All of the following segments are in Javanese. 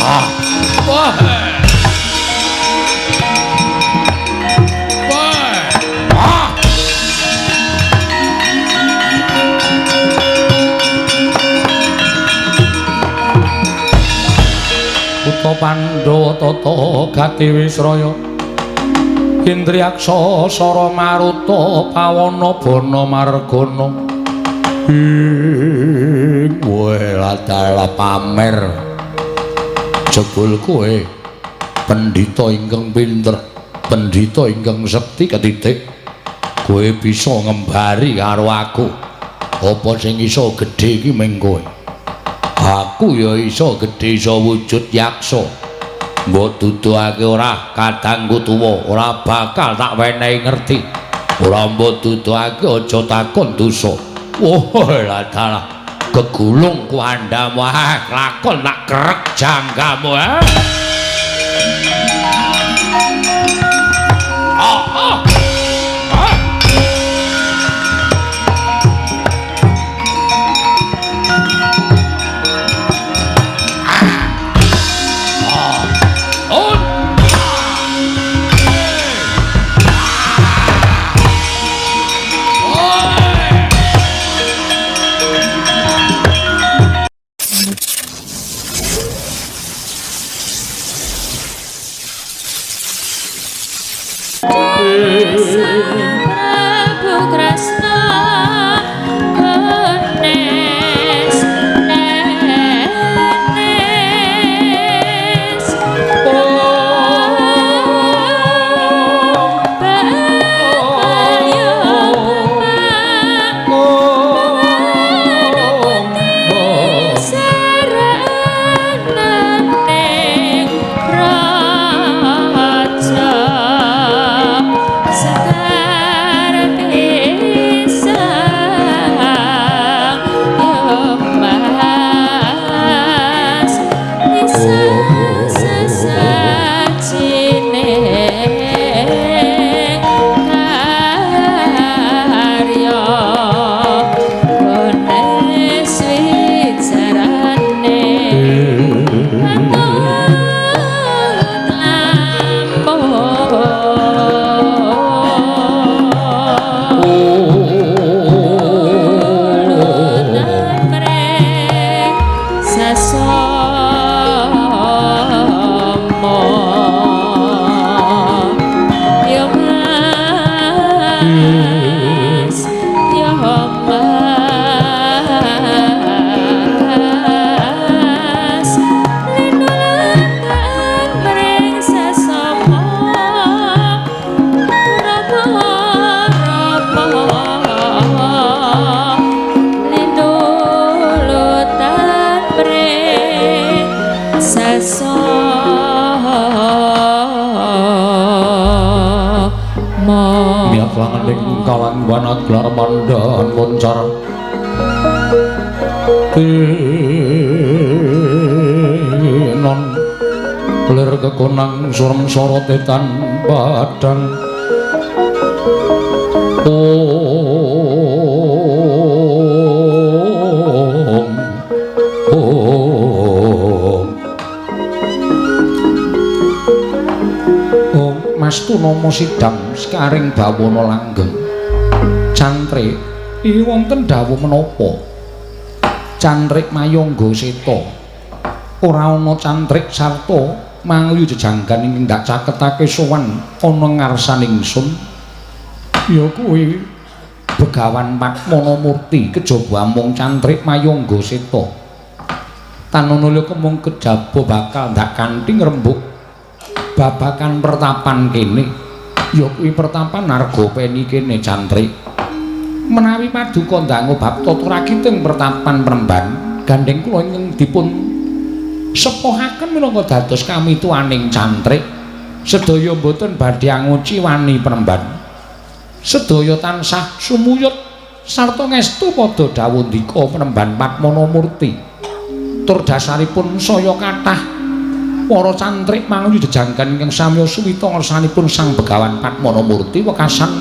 Ah. Wah. Wah. Ah. Kutha Pandhawa tata gati wisraya Indriyaksa Sara Maruta Pawana Bana Margana ing welatala pamer jebul kowe pendhita ingkang pinter, pendhita ingkang sekti ketitik, kowe bisa ngembari karo aku. Apa sing iso gedhe iki ming kowe? Aku ya iso gedhe, iso wujud yaksa. Mbok duduhake ora kadangku tuwa, ora bakal tak wenehi ngerti. Ora mbok duduhake aja takon dosa. Wah, ladalah gegulung kuandhamu, ah lakon tak krek janggamu, ah. Ah, ah. Ah. Ah. Oh. Prabu Kresna Ganes Nenes Sarananing raja sekar pisang yo mas isa sesajine karya gones wicarane patut lampung. Linulutan mring sesama. Miyat langening kawan wanaglar mandhan moncar tinon lir kekonang surem sorote tan padang. Om Om Om Mas Tunama sidang sekaring bawana langgeng. Cantrik iki wonten dawuh menapa? Cantrik mayangga seta. Ora ana cantrik sarta manguyu jejanggan ing ndak caketake sowan ana ngarsaning ingsun. Ya kuwi Begawan Padmanamurti kejaba amung cantrik mayangga seta. Tanana liya kemung kejaba bakal ndak kanthi ngrembug babakan pertapan kene. Ya kuwi pertapan Argapeni kene cantrik. Menawi paduka ndangu bab tata rakiting pertapan Premban, gandheng kula ingkang dipun sepuhaken minangka dados kamituwaning cantrik. Sedaya mboten badhe anguci wani Premban. Sedaya tansah sumuyut sarta ngestu padha dawuh ndika Premban Padmanamurti. Tur dasaripun saya kathah para cantrik manguyu jejanggan ingkang samya suwita ngersanipun Sang Begawan Padmanamurti wekasan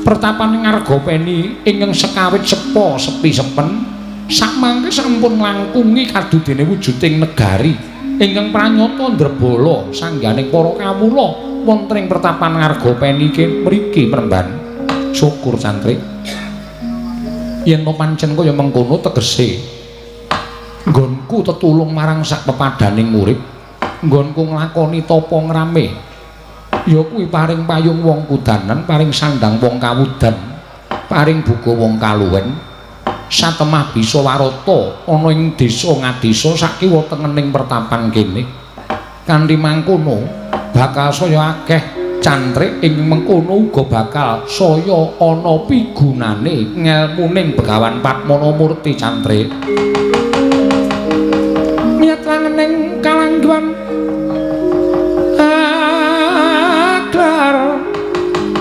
pertapan Ngargapeni ingkang sekawit sepa sepi sepen sakmangke sampun nglangkungi kadudene wujuding negari. Ingkang pranyata ndrebala sangganing para kawula wonten ing pertapan Ngargopeni mriki Penemban. Syukur cantrik. Yen to pancen kaya mengkono tegese nggonku tetulung marang sak pepadaning urip, nggonku nglakoni tapa ngrame. Ya kuwi paring payung wong kudanan, paring sandang wong kawudan, paring buga wong kaluwen. Satemah bisa warata ana ing desa ngadesa sakiwa tengening pertapan kene. Kanthi mangkono bakal saya akeh cantrik ing mengkono uga bakal saya ana pigunane ngelmuning Begawan Padmanamurti cantrik. Niat langening kalangguan aglar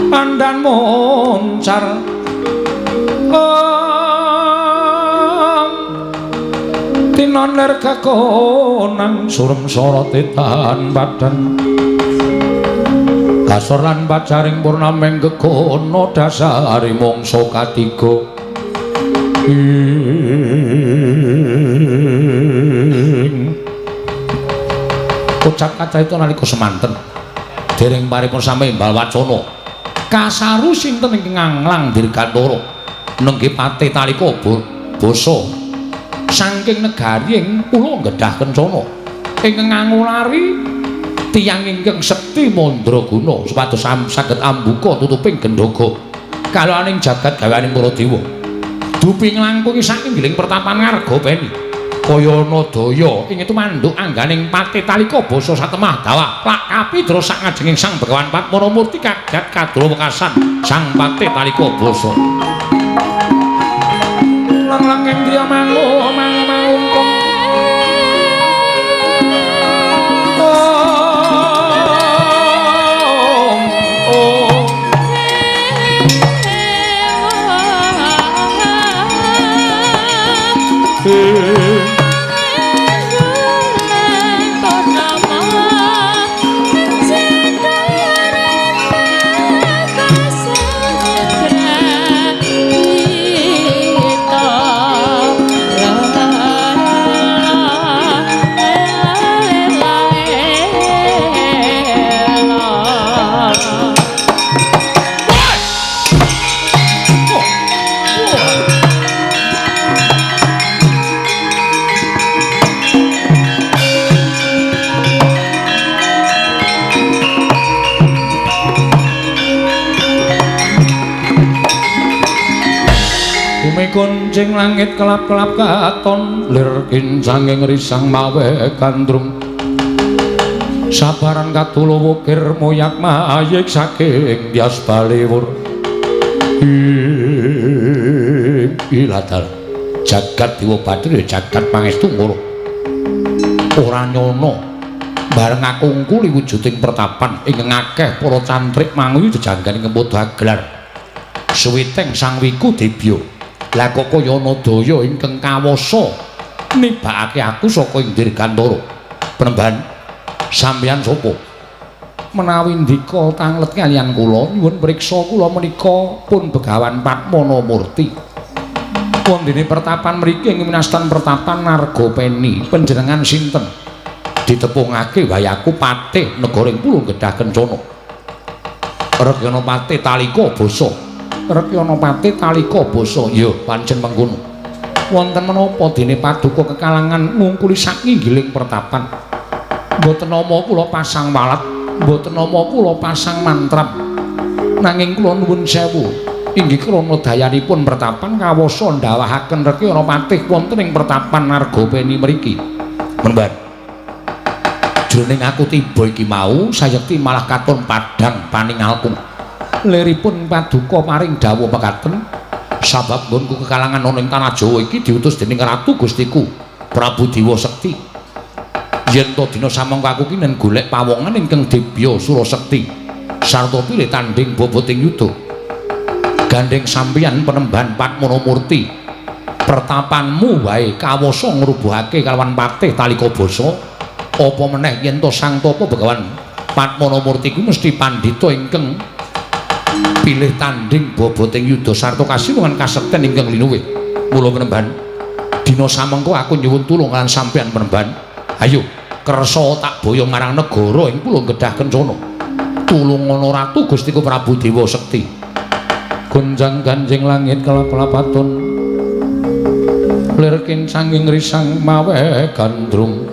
pandan moncar tinon ler kakonang surem sorote tahan badan kasor lan pacaring purnameng gegono dasari mangsa katiga. Ucap kacarita nalika semanten dereng paripun sami embal wacana kasaru sinten ingkang nganglang dirgantara nenggih patih talika basa saking negari ing pulo Gedhah Kencana ingkang ngangulari tiyang ingkang sekti mandraguna supados saged ambuka tutuping gendhoga kalaning jagat gaweaning para dewa. Dupi nglangkungi saking giling pertapan Ngargopeni kaya ana daya ing tumanduk angganing patih talika basa satemah dawa plak kapidra sak ngajenging Sang Begawan Padmanamurti kagat kadra wekasan Sang Patih Talika Basa. Lang-langing driya mangu mangu mangungkung om Kuncing langit kelap-kelap katon lir kincanging risang mawe gandrung sabaran katulo wukir moyak mayik saking bias baliwur. Iladal jagat dewa bathara jagat pangestu ngoro ora nyono bareng aku ngungkuli wujuding pertapan ingkang akeh para cantrik manguyu jejangganing kemodha gelar suwiteng sang wiku dibya. Lah kok kaya ana daya ingkang kawasa nibakake aku saka ing dirgantara. Penemban sampeyan sapa? Menawi ndika tanglet kaliyan kula nyuwun priksa kula menika pun Begawan Padmanamurti. Wondene pertapan mriki ing winastan pertapan Ngargopeni. Panjenengan sinten? Ditepungake wae aku patih negara ing Pulo Gedhah Kencana. Rekyana Patih Talika Basa. Rekyana Patih Talika Basa. Ya pancen mengkono. Wonten menapa dene paduka kekalangan ngungkuli sakinggiling pertapan? Mboten nama kula pasang walat, mboten nama kula pasang mantram. Nanging kula nuwun sewu, inggih krana dayanipun pertapan kawasa ndawahaken Rekyana Patih wonten ing pertapan Ngargopeni mriki. Penemban. Jroning aku tiba iki mau sayekti malah katon padhang paningalku. Liripun paduka paring dawuh mekaten sabab nggonku kekalangan ana ing tanah Jawa iki diutus dening Ratu Gustiku Prabu Dewa Sekti. Yen to dina samangka aku ki nen golek pawongan ingkang dibya Surasekti sarta pilih tandhing boboting yuda. Gandheng sampeyan Penemban Padmanamurti pertapanmu wae kawasa ngrubuhake kalawan Patih Talika Basa. Apa meneh yen to Sang Tapa Begawan Padmanamurti kuwi mesti pandhita ingkang pilih tandhing boboting yuda sarta kasinungan kasekten ingkang linuwih. Mula Penemban dina samengko aku nyuwun tulung lan sampeyan Penemban. Ayo Kersa tak boyong marang negara ing Pulung Gedhah Kencana. Tulungana Ratu Gustiku Prabu Dewa Sekti. Gonjang-ganjing langit kelap-kelapatun. Lir kincanging risang mawe gandrung.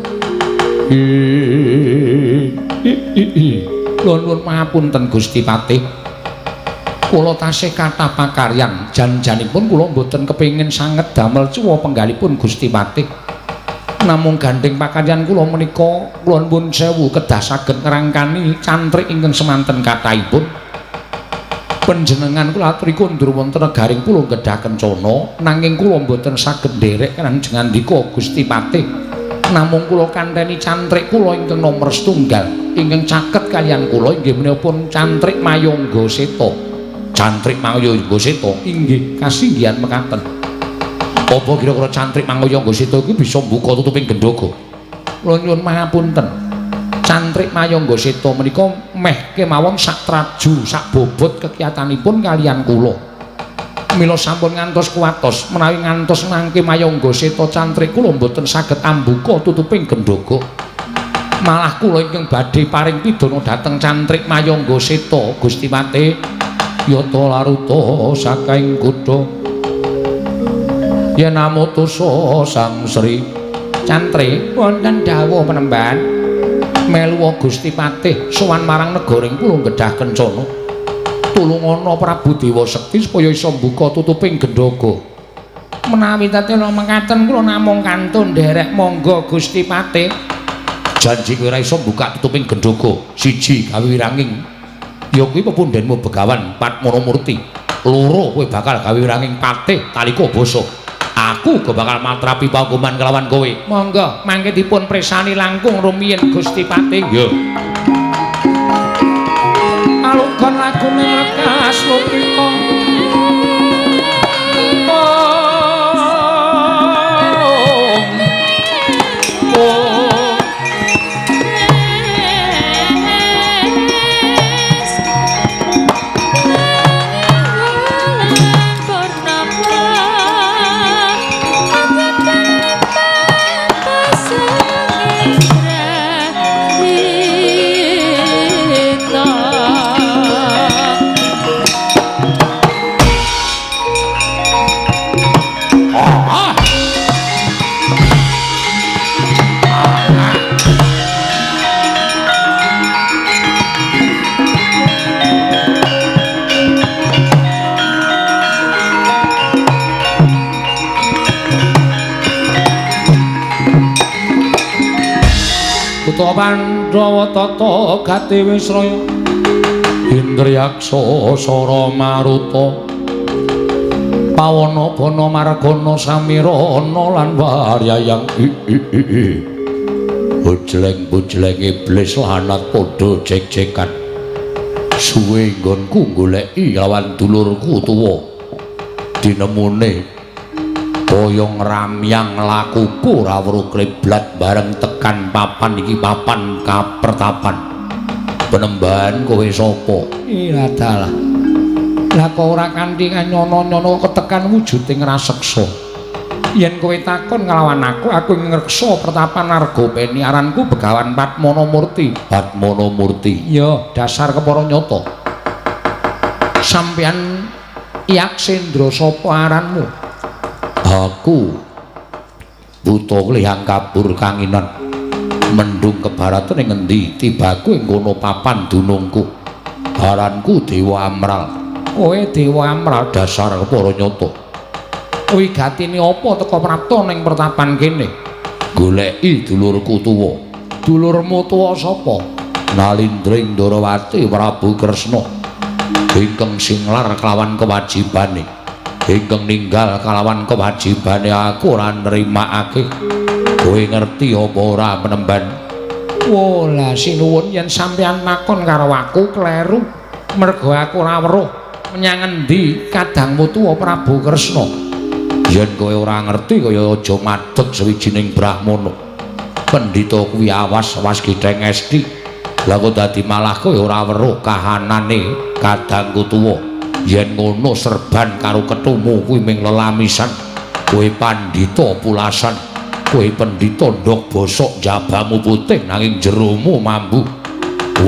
Nuwun mahapunten Gusti Patih. Kula tasih kathah pakaryan, jan-janipun kula mboten kepengin sanget damel cuwa penggalipun Gusti Patih. Namung gandheng pakaryan kula menika kula nuwun sewu kedah saged ngrangkani cantrik ingkang semanten kathahipun. Panjenengan kula aturi kondur wonten negaring Pulung Gedhah Kencana, nanging kula mboten saged nderek ngandika Gusti Patih. Namung kula kanteni cantrik kula ingkang nomer setunggal ingkang caket kaliyan kula inggih menika pun cantrik Mayangga Seta. Cantrik Mayangga Seta inggih kasinggihan mekaten. Apa kira-kira cantrik Mayangga Seta iku bisa mbuka tutuping gendhoga? Kula nyuwun mahapunten. Cantrik Mayangga Seta menika meh kemawon sak traju sak bobot kekiyatanipun kaliyan kula. Mila sampun ngantos kuwatos menawi ngantos mangke Mayangga Seta cantrik kula mboten saged ambuka tutuping gendhoga. Malah kula ingkang badhe paring pidana dhateng cantrik Mayangga Seta Gusti Patih. Yata laruta saking kutha yen amutusa Sang Sri Cantrik wonten dawuh penemban melu Gusti Patih sowan marang negaring Pulung Gedhah Kencana. Tulungana Prabu Dewa Sekti supaya isa mbuka tutuping gendhoga. Menawi tatena mekaten kula namung kantun nderek monggo Gusti Patih. Janji kowe ora iso mbuka tutuping gendhoga. Siji gawe wiranging ya kuwi pepundhenmu Begawan Padmanamurti. Loro kowe bakal gawe wiranging patih talika basa. Aku uga bakal matrapi paukuman kelawan kowe. Monggo mangke dipun presani langkung rumiyin Gusti Patih. Ya. Alugon lagune lekas luprika. Pandhawa tata gati wisraya Indriyaksa Sara Maruta Pawana bana margana samirana lan waryayang Bujleng-bujleng iblis lanat padha jek-jekan suwe nggonku goleki lawan dulurku tuwa dinemune kaya ngramyang lakuku ora weruh kleblat bareng tekan papan iki papan kapertapan. Penembahan kowe sapa? Iya dalah. Lah kok ora kanthi nyono-nyono ketekan wujuding raseksa. Yen kowe takon nglawan aku, aku ngreksa pertapan Argopeni aranku Begawan Padmanamurti. Padmanamurti. Iya, dasar kepara nyata. Sampeyan Yaksendra sapa aranmu? Aku buta klihang kabur kanginan mendung kebaratan ing ngendi tibaku ing kono papan dunungku. Aranku Dewa Amral. Kowe Dewa Amral dasar kepara nyata. Wigatine apa teka prapta ning pertapan kene? Goleki dulurku tuwa. Dulurmu tuwa sapa? Nalindring Ndarawati Prabu Kresna ingkang singlar kelawan kewajibane. Ingkang ninggal kalawan kewajibane aku ora nrimakake. Kowe ngerti apa ora penemban? Wolah sinuwun yen sampeyan nakon karo aku kleru. Mergo aku ora weruh menyang endi kadangmu tuwa Prabu Kresna. Yen kowe ora ngerti kaya aja madeg sawijining brahmana. Pendhita kuwi awas-awas getheng esti. Lah kok dadi malah kowe ora weruh kahanane kadangku tuwa. Yen ngono serban karo ketumu kuwi ming lelamisan. Kowe pandhita pulasan. Kowe pendhita ndhok bosok jabamu putih nanging jeromu mambu.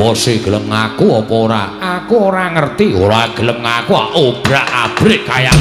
Wose gelem ngaku apa ora? Aku ora ngerti. Ora gelem ngaku obrak-abrik kaya.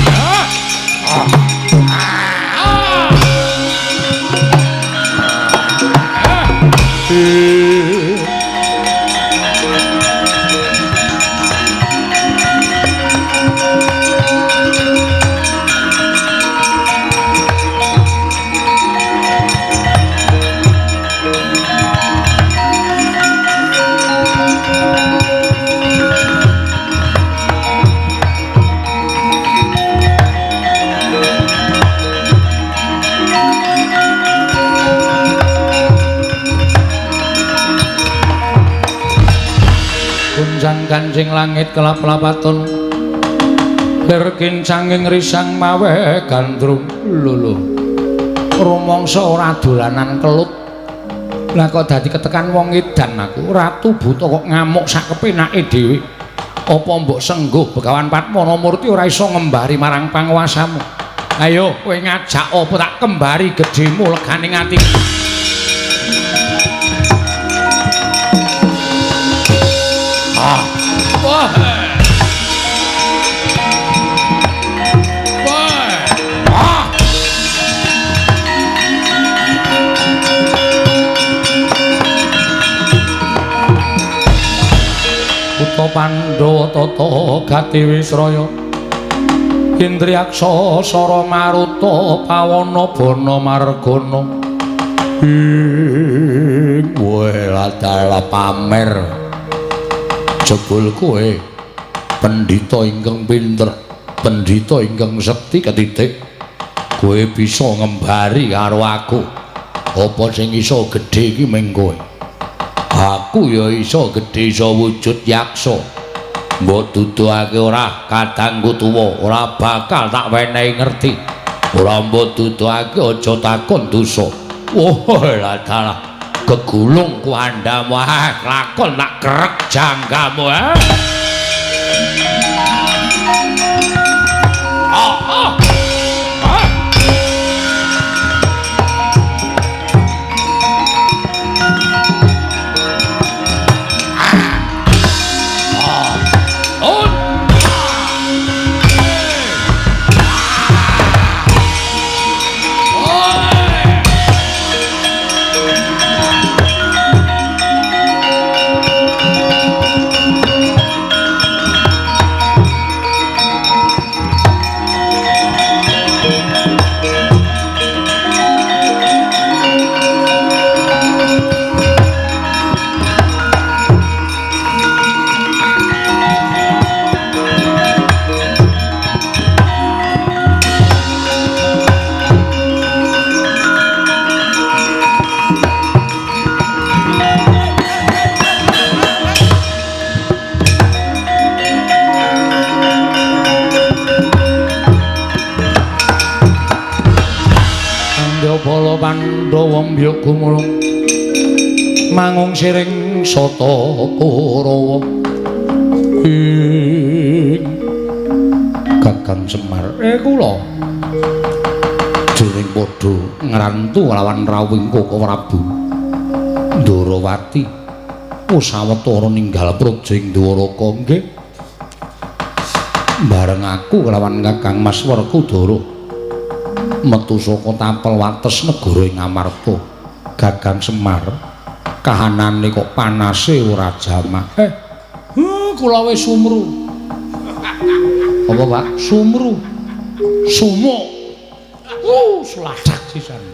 Kancing langit kelap-lapaton lir kincanging risang mawe gandrung. Lho rumangsa ora dolanan kelut. Lah kok dadi ketekan wong edan aku. Ratu Buta kok ngamuk sak kepenake dhewe. Apa mbok sengguh Begawan Padmanamurti ora iso ngembari marang panguwasamu? Ayo kowe ngajak apa tak kembari gedhemu legane ati. Wah. Wah. Ah. Kutha Pandhawa tata gati wisraya Indriyaksa Sara Maruta pawana bana margana. Ing weladala pamer. Jebul kowe pendhita ingkang pinter, pendhita ingkang sekti ketitik, kowe bisa ngembari karo aku. Apa sing iso gedhe iki mung kowe. Aku ya iso gedhe iso wujud yaksa. Mbok duduhake ora kadangku tuwa, ora bakal tak wenehi ngerti. Ora mbok duduhake aja takon dosa. Wah, ladalah. Gegulung kuandamu, lakon tak kerek janggamu. Bala Pandhawa mbyuk gumulung mangung siring sata Kurawa. Ing Kakang Semar kula jroning padha ngrantu lawan rawuhing Koko Prabu Ndorowati sawetara ninggal praja ing Dwaraka. Nggih bareng aku lawan Kakang Mas Werkudara metu saka tapel wates negara ing Amarta. Gagang Semar kahanane kok panase ora jamak. Kula wis sumru. Apa Pak? Sumru. Sumuk. Sladak sisan.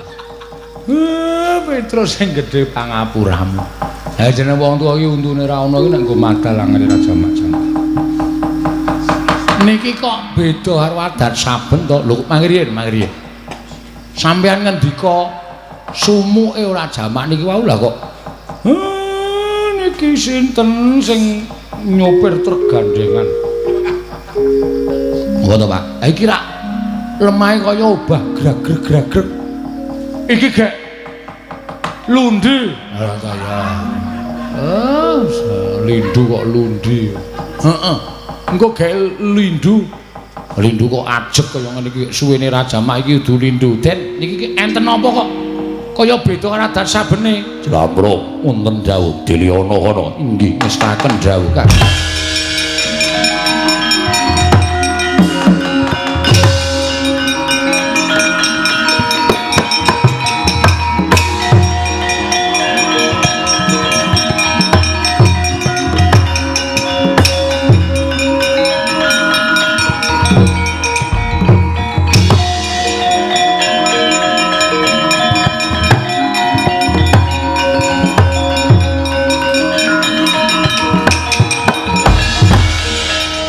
Petro sing gedhe pangapuramu. Ha jenenge wong tuwa iki untune ra ono iki nek nggo madal angel ra jamak-jamak. Niki kok beda karo adat saben to. Lho mangriyen, mangriyen. Sampeyan ngendika sumuke ora jamak niki wau lah kok. Niki sinten sing nyopir truk gandengan? Apa to, Pak? Ha iki rak lemahe kaya obah grag-grag-grag. Iki gek lundi. Ora ta ya. Lindu kok lundi. Heeh. Engko gek lindu. Lindu kok ajeg kaya ngene iki suwene ra jamak iki kudu lindu. Den niki enten apa kok? Kaya beda karo adat sabene. Jlambrung wonten dawuh Diliana kono. Inggih ngestaken dawuh Kang.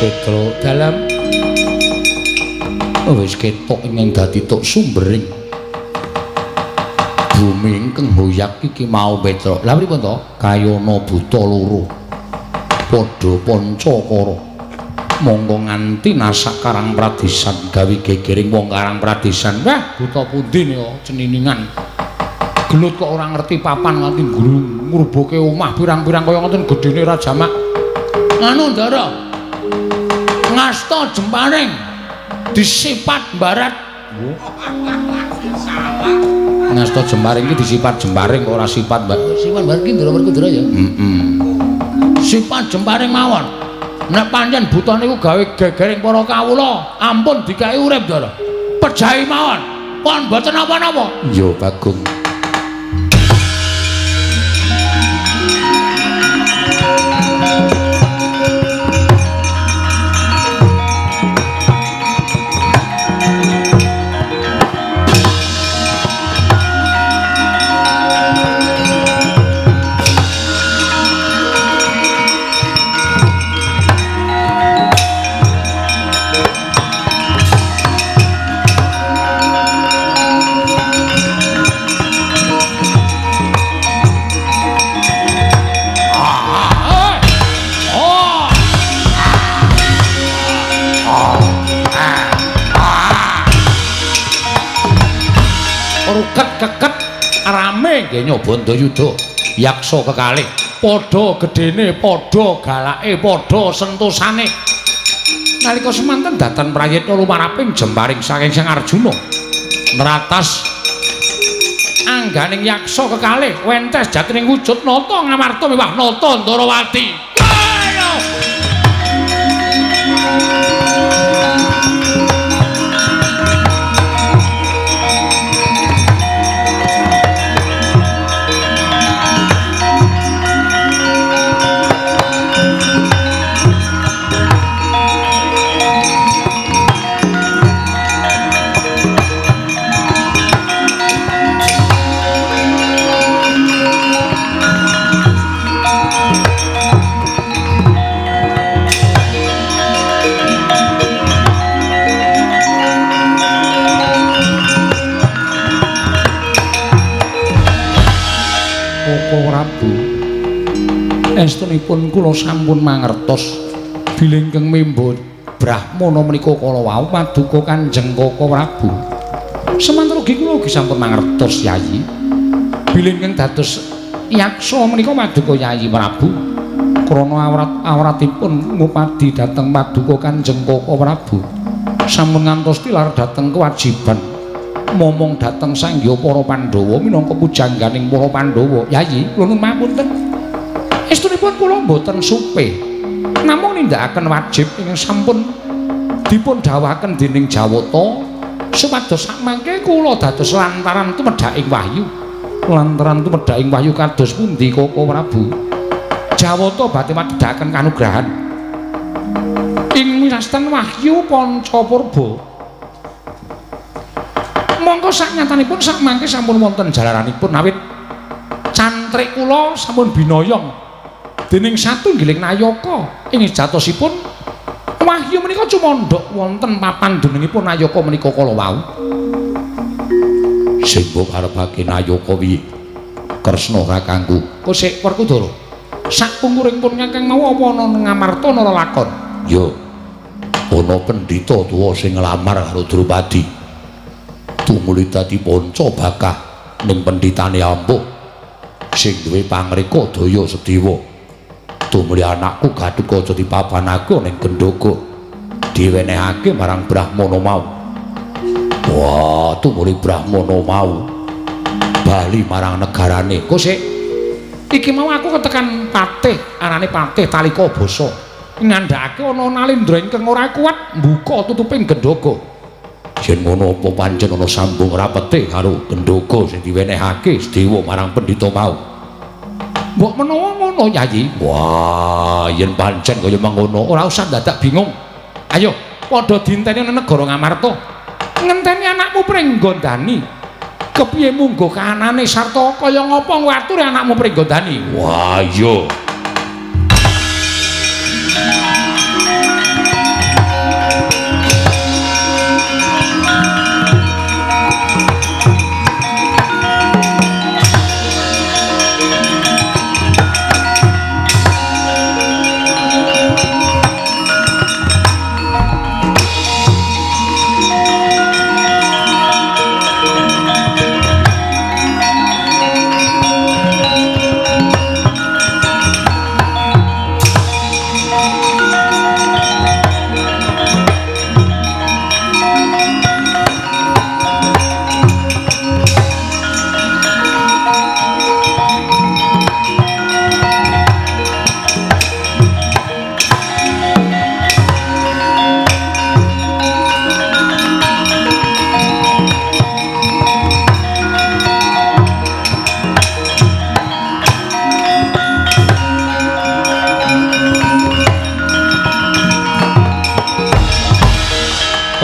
Petro dalam wis ketok ingkang dadi tok sumbering bumi ingkang hoyak iki mau Petro. Lha pripun to? Kayana buta loro padha pancakara mongko nganti nasak Karang Pradesan gawe gegering wong Karang Pradesan. Wah, buta pundi nika ceniningan gelut kok ora ngerti papan nganti ngrubuke omah pirang-pirang kaya ngoten gedene ra jamak. Anu Ndara, ngasta jemparing disipat barat. Ngasta jemparing iki disipat jemparing ora sifat mbak. Sifat barat iki Ndara Werkudara ya. Heeh. Sifat jemparing mawon. Nek pancen buta niku gawe gegering para kawula, ampun dikai urip Ndara. Pejahi mawon. Pon mboten napa-napa. Iya, Bagong. Keket rame nggih nyoba Ndayuda yaksa kekalih padha gedene padha galake padha sentosane nalika semanten datan prayitna lumaraping jemparing saking Sang Arjuna nratas angganing yaksa kekalih wentes jatining wujud nata ngamarta miwah nata Ndarawati. Estunipun kula sampun mangertos bilih ingkang membo brahmana menika kala wau paduka Kanjeng Kaka Prabu. Semanten ugi kula ugi sampun mangertos Yayi bilih ingkang dados yaksa menika paduka Yayi Prabu krana awrat-awratipun ngupadi dhateng paduka Kanjeng Kaka Prabu sampun ngantos tilar dhateng kewajiban momong dhateng sangya para Pandhawa minangka pujangganing para Pandhawa. Yayi kula nuwun pangapunten. Estunipun kula mboten supe namung nindakaken wajib ingkang sampun dipun dawuhaken dening Jawata supados sakmangke kula dados lantaran tumedhaking wahyu. Lantaran tumedhaking wahyu kados pundi Kaka Prabu? Jawata badhe madhedhaken kanugrahan ing winastan wahyu Panca Purba. Mongko saknyatanipun sakmangke sampun wonten jalaranipun awit cantrik kula sampun binoyong dening satunggiling nayaka ing sejatosipun wahyu menika cumandhak wonten papan dunungipun nayaka menika kala wau. Sing mbok karepake nayaka piye? Kresna kakangku. Kosek Werkudara. Sakpungkuring pun kakang mau apa ana ngamarta ana lelakon? Ya. Ana pendhita tuwa sing nglamar karo Drupadi. Tumuli dadi panca bakah ning pendhitane ampuh sing duwe pangreka daya sedewa. Tumuli anakku Gatotkaca dipapanake ning Gendhoga diwenehake marang brahmana mau. Wah, tumuli brahmana mau Bali marang negarane. Kok sik iki mau aku ketekan patih, arane Patih Talika Basa. Ngandhakake ana Nalendra ingkang ora kuat mbuka tutuping gendhoga. Yen ngono apa pancen ana sambung rapete karo gendhoga sing diwenehake Sedewa marang pendhita mau? Mbok menawa ngono, Yayi. Wah, yen pancen kaya mengono ora usah dadak bingung. Ayo padha dinteni nang negara Ngamarta. Ngenteni anakmu Pringgondani. Kepiye munggo kahanane sarta kaya ngapa ngature anakmu Pringgondani? Wah, iya.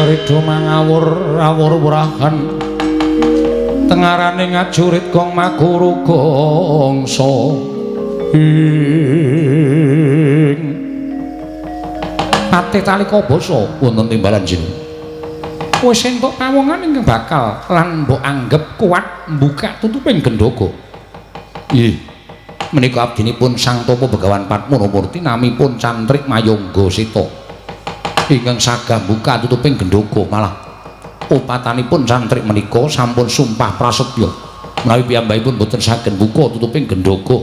Ridho mangawur awur wurahan tengarane ngajurit gong maguru gongso ing Patih Talika Basa wonten timbalan jin. Wis entuk pawongan ingkang bakal lan mbok anggep kuat mbukak tutuping gendhoga. Nggih. Menika abdinipun Sang Tapa Begawan Padmanamurti namipun Cantrik Mayangga Seta. Ingkang sagah buka tutuping gendhoga, malah upatanipun cantrik menika sampun sumpah prasetya menawi piyambakipun boten saged buka tutuping gendhoga.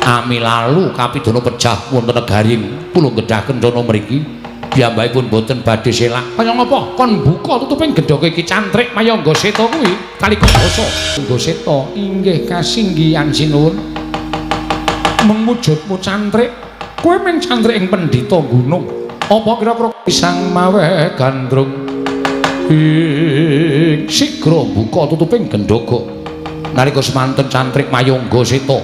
Ami lalu kapidana pejah wonten negari Pulung Gedhah Kencana mriki piyambakipun boten badhe selak. Kaya ngapa kon buka tutuping gendhoga iki Cantrik Mayangga Seta kuwi Talika Basa? Mayangga Seta inggih kasinggihan sinuwun. Mengwujudmu cantrik, kowe mung cantrik ing pendhita gunung. Apa kira-kira pisang mawe gandrung ing sigra buka tutuping gendhoga. Nalika semanten Cantrik Mayangga Seta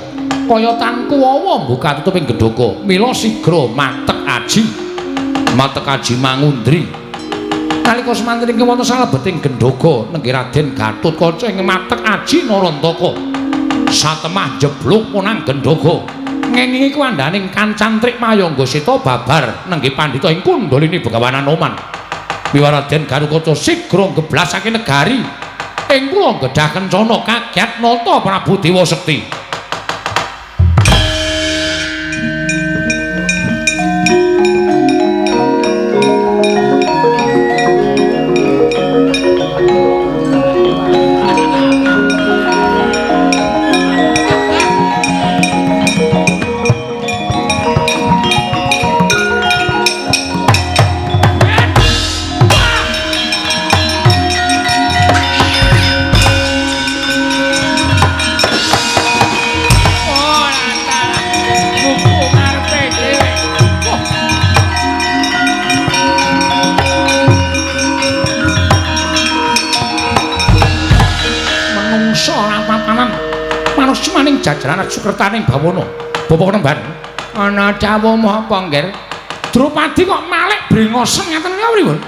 kaya tangku wawa mbuka tutuping gendhoga, mila sigra matek aji. Matek aji mangundri. Nalika semanten ingkang wonten salebeting gendhoga nenggih Raden Gatotkaca ing matek aji Narantaka. Satemah jeblok punang gendhoga. Ngengingi kuwandaning kan Cantrik Mayangga Seta babar nenggih pandhita ing Kundalini Begawan Anoman. Miwa Raden Gatotkaca sigra ngeblasake negari ing Pulau Gedhah Kencana kaget nata Prabu Dewa Sekti. Jajaran sukertaning bawana. Bapak Penemban, ana dawuh apa, Ngger? Drupadi kok malik brengosen ngaten niku pripun?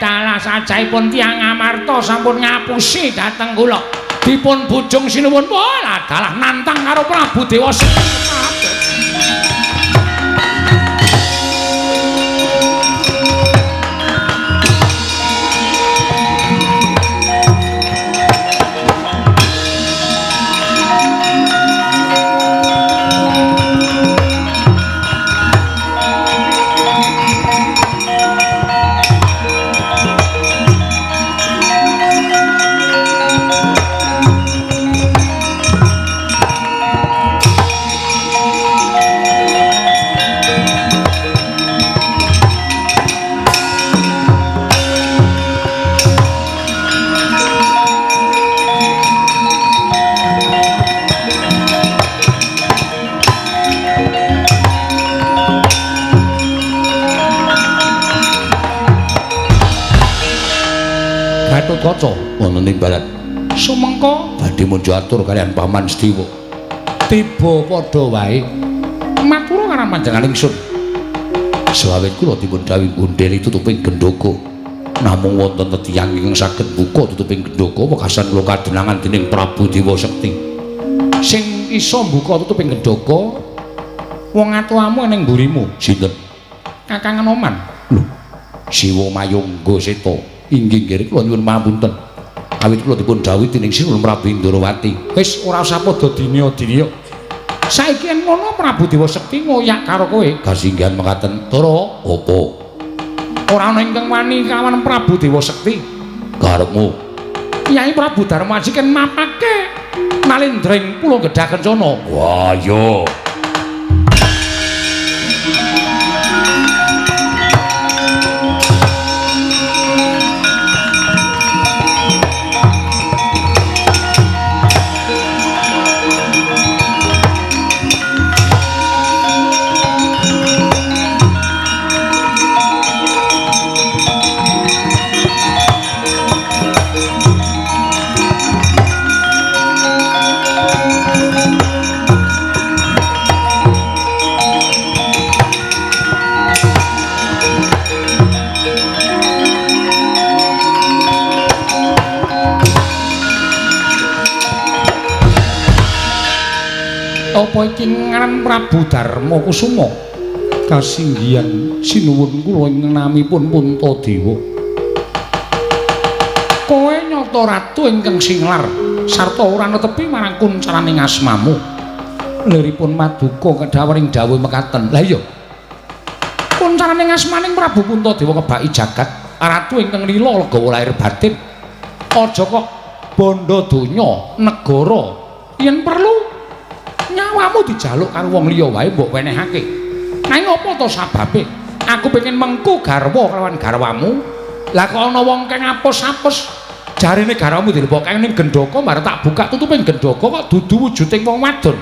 Dalah sajaipun tiyang Amarta sampun ngapusi dhateng kula. Dipun bujung sinuwun. Wah, dalah nantang karo Prabu Dewa Sekti. Gatotkaca wonten timbalan. Sumengko badhe munjuk atur kaliyan Paman Sediwa. Tiba padha wae. Matur karo panjenengan ingsun. Sawet kula dipun dawuhi gundheli tutuping gendhoga. Namung wonten tetiyang ingkang saged buka tutuping gendhoga wekasan kula kadenangan dening Prabu Dewa Sekti. Sing iso mbuka tutuping gendhoga wong atuamu ning mburimu. Sinten? Kakang Anoman. Lho, Siwa Mayangga Seta. Inggih nggih kula nyuwun pangapunten. Awit kula dipun dawuhi dening Sinuwun Prabu Indrawati. Wis ora usah padha dinya-dinya. Saiki yen ngono Prabu Dewa Sekti ngoyak karo kowe. Kasinggihan mekaten. Tara, apa? Ora ana ingkang wani kawan Prabu Dewa Sekti. Karepmu? Kyai Prabu Darmaji ken mapake nalendra ing Pulo Gedhah Kencana. Wah, iya. Apa iki ngaran Prabu Darma Kusuma? Kasinggihan sinuwun kula ing namipun Puntadewa. Kowe nyata ratu ingkang singlar sarta ora netepi marang kuncaraning asmamu. Liripun maduka kedhawaring dawuh mekaten. Lah iya. Kuncaraning asmaning Prabu Puntadewa kebaki jagat, ratu ingkang lila legawa lahir batin. Aja kok bondo donya, negara yen perlu nyawamu dijaluk karo wong liya wae mbok wenehake. Nanging apa to sababe? Aku pengen mengku garwa kelawan garwamu. Lah kok ana wong kang apus-apus jarine garwamu dilebokke ning gendhaka marang tak buka tutuping gendhaka kok dudu wujuding wong wadon.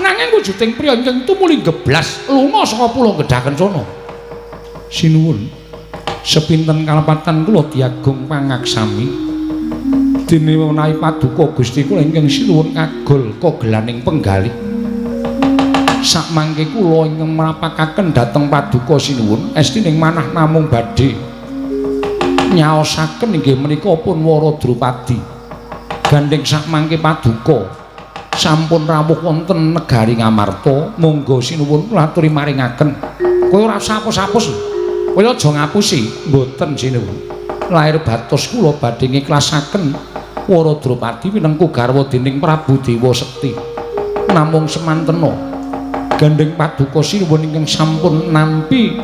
Nanging wujuding priya ingkang tumuli geblas lunga saka Pulo Gedhah Kencana. Sinuwun, sepinten kalepatan kula diagung pangaksami. Dene menawi paduka Gusti kula ingkang sinuwun kagol kogelaning penggalih. Sakmangke kula ingkang mrapakaken dhateng paduka sinuwun esti ning manah namung badhe nyaosaken inggih menika pun Wara Drupadi. Gandheng sakmangke paduka sampun rawuh wonten negari Ngamarta, monggo sinuwun kula aturi maringaken. Kowe ora usah apus-apus. Kowe aja ngapusi, mboten sinuwun. Lahir batos kula badhe ngiklasaken Wara Drupadi winengku garwa dening Prabu Dewa Sekti. Namung semantena gandheng paduka sinuwun ingkang sampun nampi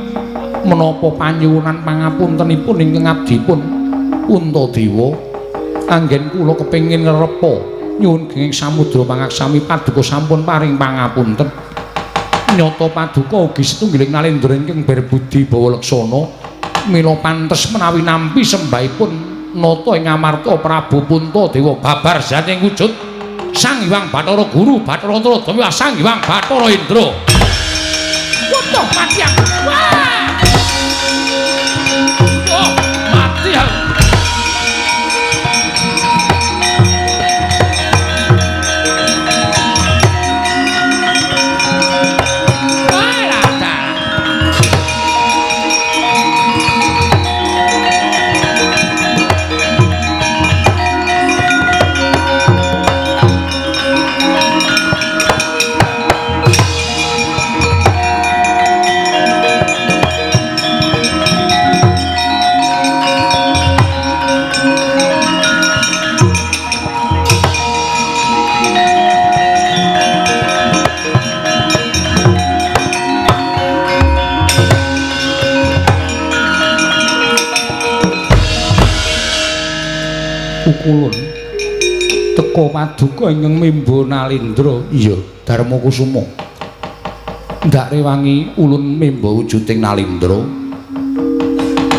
menapa panyuwunan pangapuntenipun ingkang abdipun Puntadewa, anggen kula kepengin ngrepa nyuwun genging samudra pangaksami paduka sampun paring pangapunten. Nyata paduka ugi setunggiling nalendra ingkang berbudi bawa leksana, mila pantes menawi nampi sembahipun nata ing Ngamarta Prabu Puntadewa babar jating wujud Sang Hyang Bathara Guru Bathara Antaradaya Sang Hyang Bathara Indra. Waduh, mati aku. Wah. Oh, mati aku. Kulun teka paduka ingkang mimba nalendra. Iya, Darma Kusuma. Ndak rewangi ulun mimba wujuding nalendra.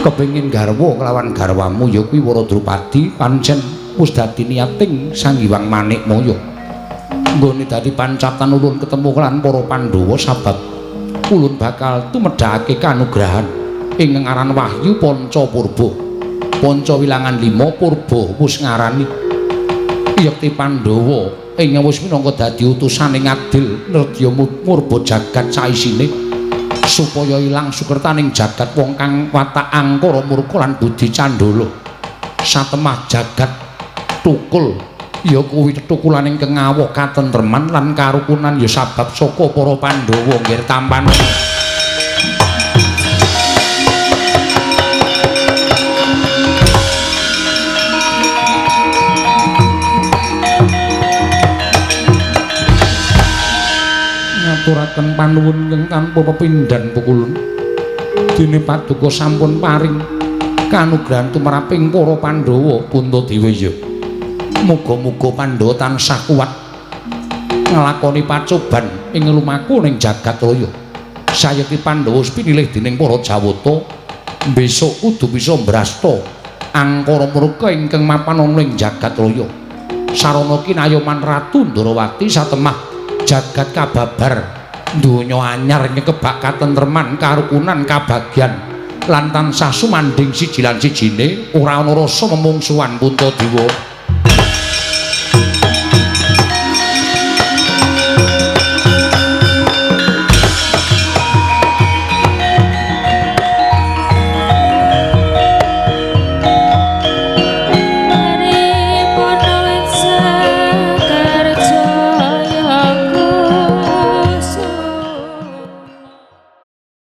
Kepengin garwa kelawan garwamu ya kuwi Wara Drupadi pancen wis dadi niating Sang Hyang Manikmaya. Nggone dadi pancatan ulun ketemu kelan para Pandhawa sabab ulun bakal tumedhake kanugrahan ing ngaran Wahyu Panca Purba. Panca wilangan 5 purba wis ngarani yekti Pandhawa ing wis minangka dadi utusane ngadil nedya murba jagat saisine supaya ilang sukertaning jagat wong kang watak angkara murka lan budi candala. Satemah jagat tukul ya kuwi tetukulaning kengawa katentreman lan karukunan ya sabab saka para Pandhawa nggir tampan. Ngaturaken panuwun ingkang tanpa pepindhan pukulun. Dene paduka sampun paring kanugrahan tumraping para Pandhawa Puntadewa ya. Muga-muga Pandhawa tansah kuat nglakoni pacoban ing lumaku ning jagat raya. Sayekti Pandhawa pinilih dening para Jawata, besok kudu bisa mbrasta angkara murka ingkang mapan ana ing jagat raya. Sarana kinayoman Ratu Ndorowati satemah jagat kababar donya anyar nyekebak katentreman karukunan kabagyan lan tansah sumandhing siji lan sijine ora ana rasa memungsuhan Puntadewa.